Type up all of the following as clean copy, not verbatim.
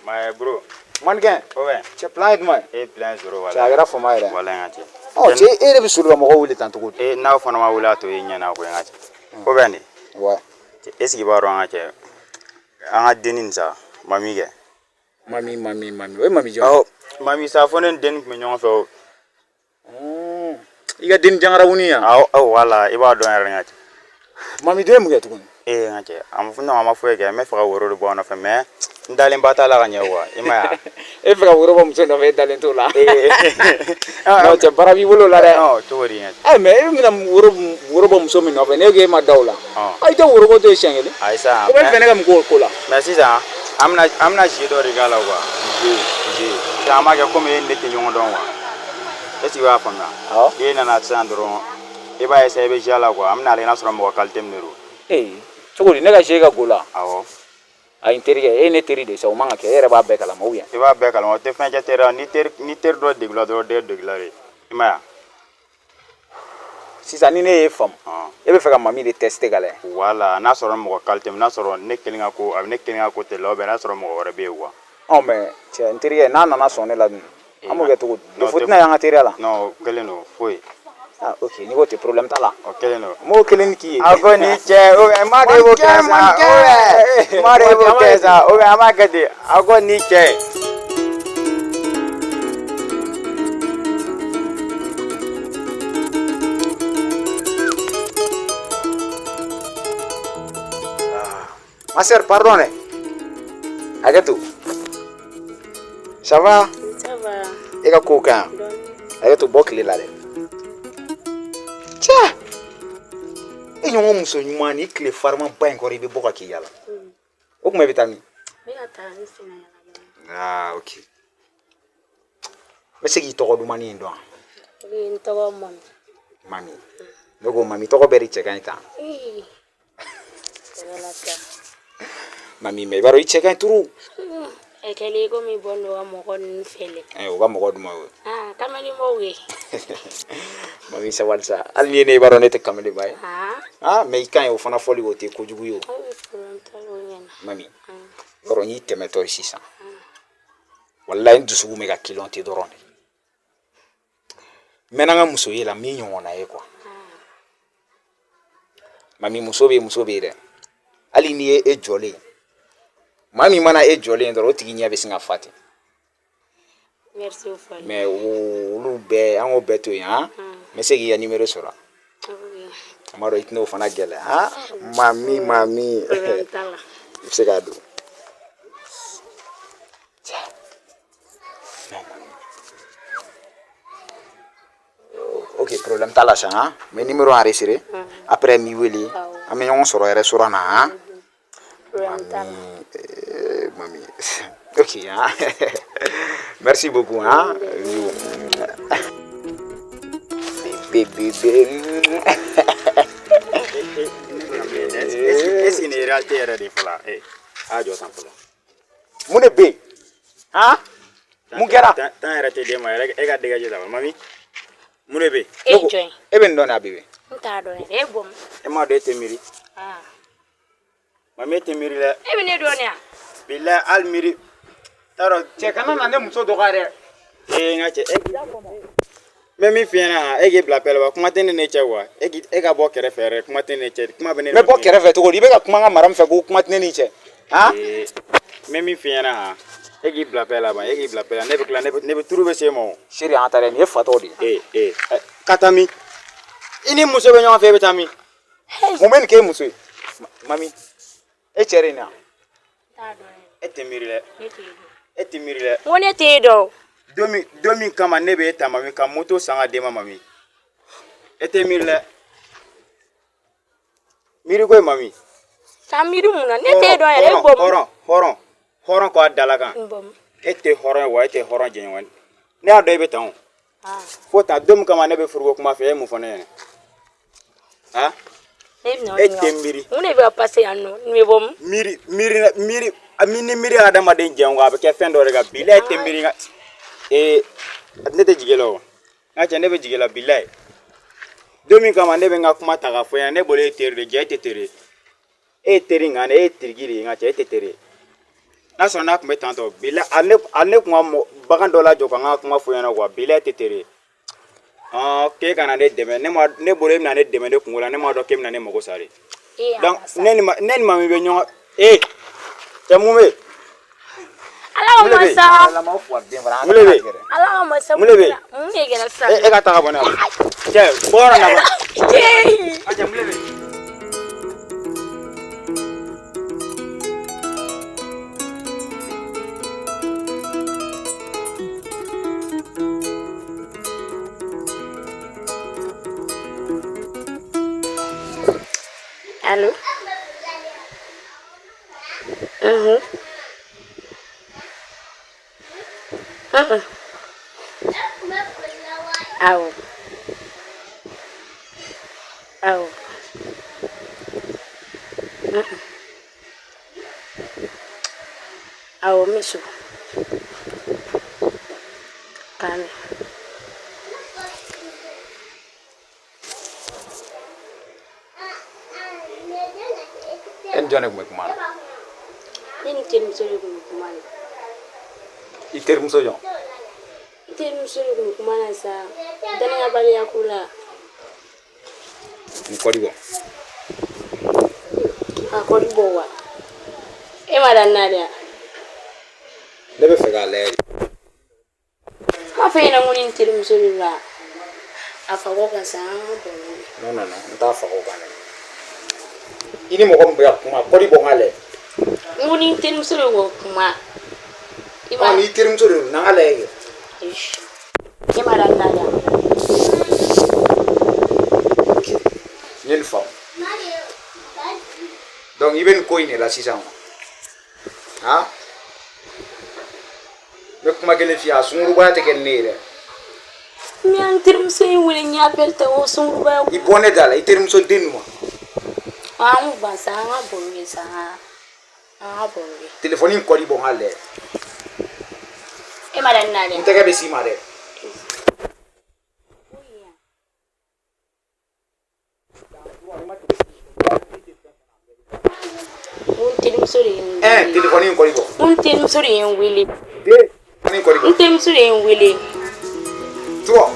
Mais bro. Mannequin. Ouais. Cɛ, plan ye jumɛn ye? E, plan zéro wala. Cɛ, a kɛra fama yɛrɛ. Wala, n ka cɛ. Ɔ cɛ, e yɛrɛ bɛ soli ka mɔgɔw wele tan cogo di? E, n'aw fana ma wele, a to i ɲɛna koyi, n ka cɛ. Ko bɛ nin. Ouais. Est ce que i b'a dɔn, an ka cɛ, an ka denni nin sa, mami kɛ. Mami, mami, mami, o ye mami jɔn? Awɔ, mami sa, fo ne ni denni tun bɛ ɲɔgɔn fɛ o. I ka denni jangarawuni yan? Awɔ, awɔ, wala, i b'a dɔn yɛrɛ, n ka cɛ. Mami den ye mun kɛ tuguni? Ee, n ka cɛ, a ma fɔ, non, a ma foyi kɛ. N bɛ fɛ ka woro de bɔ a nɔfɛ, mais n dalen ba t'a la ka ɲɛ quoi, i ma ye wa? E fɛ ka woro bɔ muso nɔfɛ, e dalen t'o la. Ee. Non cɛ, baara b'i bolo la dɛ. Ɔ, cogo di, n ka cɛ? Ɛ, mais e bɛna woro woro bɔ muso min nɔfɛ, ne ko e ma da o la. Ɔn. I tɛ woro bɔ to yen siɲɛ kelen. Ayi sa. O bɛ fɛ ne ka mun k'o ko la? Mais sisan, an bɛna jeu dɔ de k'a la quoi, jeu jeu. Sisan, an b'a kɛ komi e ni ne tɛ ɲɔgɔn dɔn quoi. Est ce que i b'a faamuya? Awɔ. N'e nana sisan dɔrɔn, i b'a essayer, i bɛ jouer a la quoi. An bɛna lajɛ n'a sɔrɔ mɔgɔ qualité min de don. Ee, cogo di, ne ka se ka go la? Awɔ. Ayi, n terikɛ, e ye ne teri de ye sa, o man ka kɛ, e yɛrɛ b'a bɛɛ kalama ou bien? I b'a bɛɛ kalama, o tɛ fɛn kɛ teri la. Ni teri dɔ degula dɔrɔn, den degula de, i ma ye wa? Sisan ni ne y'e faamu, Ɔn. e bɛ fɛ ka mami de tester ka lajɛ. Wala, n'a sɔrɔ mɔgɔ qualité min, n'a sɔrɔ ne kelen ka ko a bɛ ne kelen ka ko tɛ la, ou bien n'a sɔrɔ mɔgɔ wɛrɛ bɛ yen quoi. Ɔ, mais cɛ, n terikɛ, n'a nana sɔn ne la dun, an b'o kɛ cogo di? Non, défaut tɛna y'an ka teriya la. Non, o kelen don, foyi. Ah ok, n'i ko ten, problème t'a la. O kelen don. N b'o kelen k'i ye. A ko ni cɛ, ou bien n m'a dɔn i b'o kɛ sa, ou bien n m'a dɔn i b'o kɛ sa, ou bien an b'a kɛ ten, a ko ni cɛ. Ma sœur, pardon dɛ. Hakɛ to. Ça va? Ça va. E ka kow ka ɲi? Dɔɔni. Hakɛ to, bɔ tile la dɛ. Cɛ! E ɲɔgɔn muso ɲuman, ni tile farimanba in kɔrɔ, i bɛ bɔ ka k'i yala. O tuma i bɛ taa min? N bɛ ka taa n senna yala dɔɔni. Ah ok. N bɛ se k'i tɔgɔ dumanni in dɔn wa? Ok, n tɔgɔ Mami. Mami. Ne ko mami tɔgɔ bɛɛ de cɛ ka ɲi tan. Ee. Tɛgɛ lafiya. Mami, mais i b'a dɔn i cɛ ka ɲi turu. Ɛ, kɛlen komi bɔ n'o ka mɔgɔ ninnu fɛ dɛ. Ɛ, o ka mɔgɔ duman o ye. Ah, kamalenbaw ye. Mami, sabali sa. Hali ni ye ne ye, i b'a dɔn ne tɛ kamelenba ye. Ah. Ah, mais i ka ɲi, o fana fɔli, o tɛ kojugu ye o. Aw bɛ problème t'a la, o ɲɛna. Mami, yɔrɔ n y'i tɛmɛtɔ ye sisan. Walayi, n dusukun bɛ ka kilɔn ten dɔrɔn de. N mɛnna n ka muso ye la min ɲɔgɔnna ye quoi. Mami, muso bɛ yen, muso bɛ yen dɛ. Hali n'i ye e jɔlen ye, maa min mana e jɔlen ye dɔrɔn, o tigi ɲɛ bɛ sin ka fa ten. Merci o fɔli. Mais olu bɛɛ, an k'o bɛɛ to yen han. N bɛ se k'i ka numéro sɔrɔ? Ok. A ma dɔn i tɛn'o fana gɛlɛya han. Mami, mami. Problème t'a la. I bɛ se k'a don. Non, mami. Ok, problème t'a la sa han. N bɛ numéro enregistré. Après n b'i wele. Awɔ. An bɛ ɲɔgɔn sɔrɔ restaurant na han. Problème t'a la. Mami, mami. Ok, hein. Merci beaucoup, hein. Bisous. Bébé, bébé. Est ce que nin ye réalité yɛrɛ de ye fɔlɔ? Ee, a jɔ tan fɔlɔ. Mun de bɛ yen? Han? Mun kɛra? Tan yɛrɛ tɛ d'e ma yɛrɛ, e ka dégagé ta, mami. Mun de bɛ yen? E Ne ko- jɔn ye? E bɛ nin dɔn de, a bébé? N t'a dɔn yɛrɛ. E bɔ min? E m'a dɔn, e tɛ miiri. Ah. Mami, e tɛ miiri dɛ. E bɛ ne dɔn de wa? Bilayi, hali miiri. T'a dɔn. Cɛ, kana na ne muso dɔgɔya dɛ. Ee, n ka cɛ, e n bɛ min f'i ɲɛna han, e k'i bila pɛlɛ wa, kuma tɛ ne ni cɛ wa. E k'i e ka bɔ kɛrɛfɛ yɛrɛ, kuma tɛ ne ni cɛ, kuma bɛ ne N bɛ bɔ kɛrɛfɛ cogo di? I bɛ ka kuma n ka mara min fɛ ko kuma tɛ ne ni cɛ. Han? Ee, n bɛ min f'i ɲɛna han, e k'i bila pɛlɛ la ban, e k'i bila pɛlɛ la, ne bɛ tila, ne bɛ turu bɛ se e ma o. Seri, an ka taa dɛ, nin ye fatɔ de ye. Ee ee, ka taa min? I ni muso bɛ ɲɔgɔn fɛ, e bɛ taa min? Mun bɛ nin k'e muso ye? Mami, e cɛ de ye nin ye wa? N t'a dɔn yɛrɛ. E tɛ miiri dɛ. Ne t'e dɔn. E tɛ miiri dɛ. N ko ne t'e dɔn. Don min kama ne bɛ e ta, mami, ka moto san ka d'e ma, mami, e tɛ miiri dɛ, miiri ko ye, mami. Ka miiri mun na? Ne t'e dɔn yɛrɛ. E bɔ min? Hɔrɔn, hɔrɔn, hɔrɔn ko a dala kan. N bɔ min? E tɛ hɔrɔn ye wa, e tɛ hɔrɔn jɛɲɔgɔn ye. Ne y'a dɔn e bɛ tan o. Ah. Fo tan, don min kama ne bɛ furuko kuma fɛ, e ye mun fɔ ne ɲɛna han? Ne bɛna o E ɲininka. tɛ miiri. Mun de bɛ ka passer yan nɔ? Nin bɛ bɔ min? Miiri, miiri, miiri, a mi ni miiri hadamaden jɛn a bɛ kɛ fɛn dɔ de kan. Bilayi, e tɛ miiri nka ee, ne tɛ jigin la o, n ka cɛ, ne bɛ jigin la bilayi. Don min kama ne bɛ n ka kuma ta k'a fɔ ɲɛna, ne bolo e ye teri de ye, ja e tɛ teri ye. E ye teri ŋana, e ye tiriki de ye, n ka cɛ, e tɛ teri ye. N'a sɔrɔ n'a tun bɛ tan tɔ, bilahi a ne tun ka bagan dɔ lajɔ ka n ka kuma fɔ ɲɛna quoi. Bilahi, tɛ teri ye. Ɔn, k'e kana ne dɛmɛ, ne ma ne bolo e bɛna ne dɛmɛ ne kungo la, ne m'a dɔn k'e bɛna ne mago sa de. E Donc Ala sa. ne ni mami bɛ ɲɔgɔn. Ee cɛ, mun bɛ yen? Ala ka Mun de bɛ yen? masa. Mun de bɛ yen? Ala ka masa. Mun de bɛ yen? Mun de kɛra sisan? E ka taa ka bɔ ne la. Cɛ, bɔ yɔrɔ na ban. Cɛ. A cɛ, mun de bɛ yen? Allô? Mhm. Mhm. Awɔ. Awɔ. Mhm. Awɔ, n bɛ so. K'an mɛn. E ni jɔn de tun bɛ kuma na? Ne ni terimuso de tun bɛ kuma na. I terimuso jɔn? N terimuso de tun bɛ kuma na sa. Danayabaliya ko la. Nin kɔdi bɔ. A kɔdi bɔ wa? E ma da n na de wa? Ne bɛ fɛ k'a lajɛ de. N m'a fɔ e ɲɛna ko ne ni n terimuso de don wa? A fako kan sa, an ka baro kɛ. Non, non, non, n t'a faga o kan dɛ. I ni mɔgɔ min bɛ ka kuma, kɔdi bɔ n k'a lajɛ. N ko ni n terimuso de tun bɛ kuma. I Ɔ, ma n'i terimuso de don, n'an k'a lajɛ kɛ. E ma da n na de wa? Ok, n ye nin faamu. Donc i bɛ nin ko in de la sisan wa? Han, n bɛ kuma kelen f'i ye, a sungurubaya tɛ kɛ ni ne ye dɛ. N y'an terimuso in wele, n y'a appel ta o sungurubaya. I bɔ ne da la, i terimuso den nin ma. An k'u ban sa, an ka baro kɛ sa, an ka baro kɛ. Telefɔni in kɔdi bɔ n k'a lajɛ. E ma da n na dɛ. N tɛgɛ bɛ s'i ma dɛ. N terimuso de ye n Un, wele. telefɔni in kɔdi bɔ. N terimuso de ye n wele. Deux, telefɔni in kɔdi bɔ. N terimuso de ye n wele. Trois.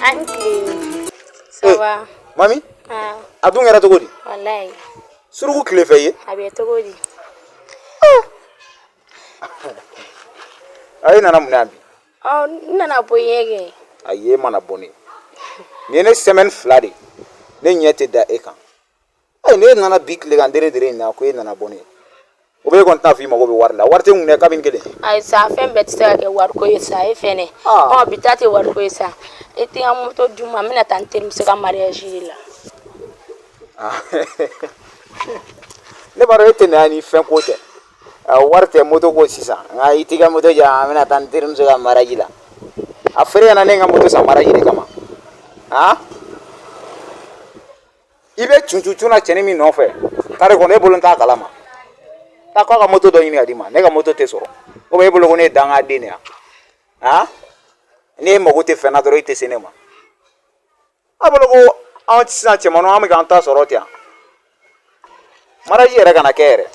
An tile. Ça va? Mami, Ah, a dun kɛra cogo di? Wallahi. Suruku tile fɛ ye. A bɛ cogo di? A, e nana mun na yan bi? Ɔ, n nana bɔ i ɲɛ kɛ. Ayi, e mana bɔ ne. Nin ye ne semaine 2 de ye. Ne ɲɛ tɛ da e kan. Ayi, ne nana bi tile kan dere dere in na ko e nana bɔ ne ye. O bɛ e kɔni tɛna fɔ i mago bɛ wari la. Wari tɛ n kun dɛ, kabini kelen. Ayi sa, fɛn bɛɛ tɛ se ka kɛ wariko ye sa, e fɛnɛ. Ah. Ɔ, bi ta tɛ wariko ye sa. E tɛ n ka moto di n ma, n bɛna taa n terimuso ka mariage de la. Ah. Ne b'a dɔn e tɛ na yan ni fɛn ko tɛ. Wari tɛ, moto ko sisan. Nka i t'i ka moto di yan, an bɛna taa n terimuso ka mariage la. A feere ɲɛna ne ye n ka moto san mariage de kama. Han? I bɛ cuncuncun na cɛnin min nɔfɛ kare kɔnɔ, e bolo n t'a kalama. Taa k'a ka moto dɔ ɲini ka d'i ma, ne ka moto tɛ sɔrɔ. O e bolo ko ne ye dangaden de ye? Han, ne mago tɛ fɛn na dɔrɔn, e tɛ se ne ma. A bolo ko anw sisan cɛmanninw, an bɛ k'an ta sɔrɔ ten, mariage yɛrɛ kana kɛ yɛrɛ.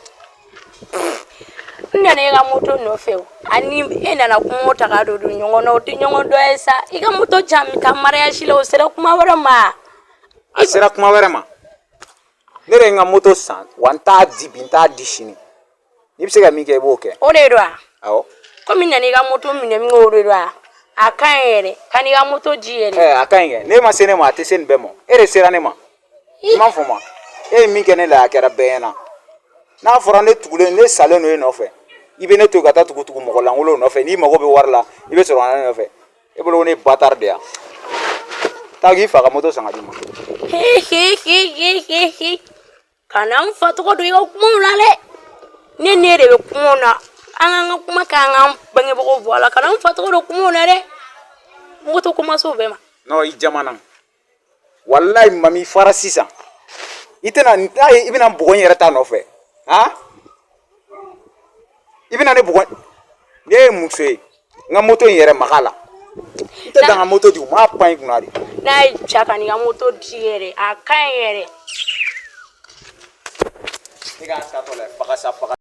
N nana e ka moto nɔfɛ o, ani e nana kungo ta ka don ɲɔgɔn na, o tɛ ɲɔgɔn dɔ ye sa. I ka moto jan bɛ taa mariage la, o sera kuma wɛrɛ ma. A sera kuma wɛrɛ ma. Ne de ye n ka moto san wa, n t'a di bi, n t'a di sini. N'i bɛ se ka min kɛ, i b'o kɛ. O de don wa? Awɔ. Komi n nana i ka moto minɛ min kɛ, o de don wa? A ka ɲi yɛrɛ ka n'i ka moto di yɛrɛ. Ɛ, a ka ɲi kɛ. Ne ma se ne ma, a tɛ se nin bɛɛ ma. E de sera ne ma. I m'a fɔ ma, e ye min kɛ ne la, a kɛra bɛɛ ɲɛna. N'a fɔra ne tugulen, ne salen don e nɔfɛ, i bɛ ne to yen ka taa tugu tugu mɔgɔ lankolonw nɔfɛ. N'i mago bɛ wari la, i bɛ sɔrɔ ka na ne nɔfɛ. E bolo ko ne ye bâtard de ye? Taa k'i fa ka moto san ka d'i ma. He he he he he he, kana n fa tɔgɔ don i ka kumaw la dɛ. Ne ne de bɛ kumaw na, an k'an ka kuma k'an k'an bangebagaw bɔ a la. Kana n fa tɔgɔ don kumaw na dɛ. Moto ko ma s'o bɛɛ ma. Non, i jamana walayi. Mami, fara sisan, i tɛna n'a ye, i bɛna n bugɔ n yɛrɛ ta nɔfɛ. Han, i bɛna ne bugɔ. Ne ye muso ye, n ka moto in yɛrɛ maga la, n tɛ dan ka moto di, u m'a pan i kunna de. N'a ye ja ka n'i ka moto di yɛrɛ, a ka ɲi yɛrɛ. Ne k'a tatɔ la, faga sa, faga.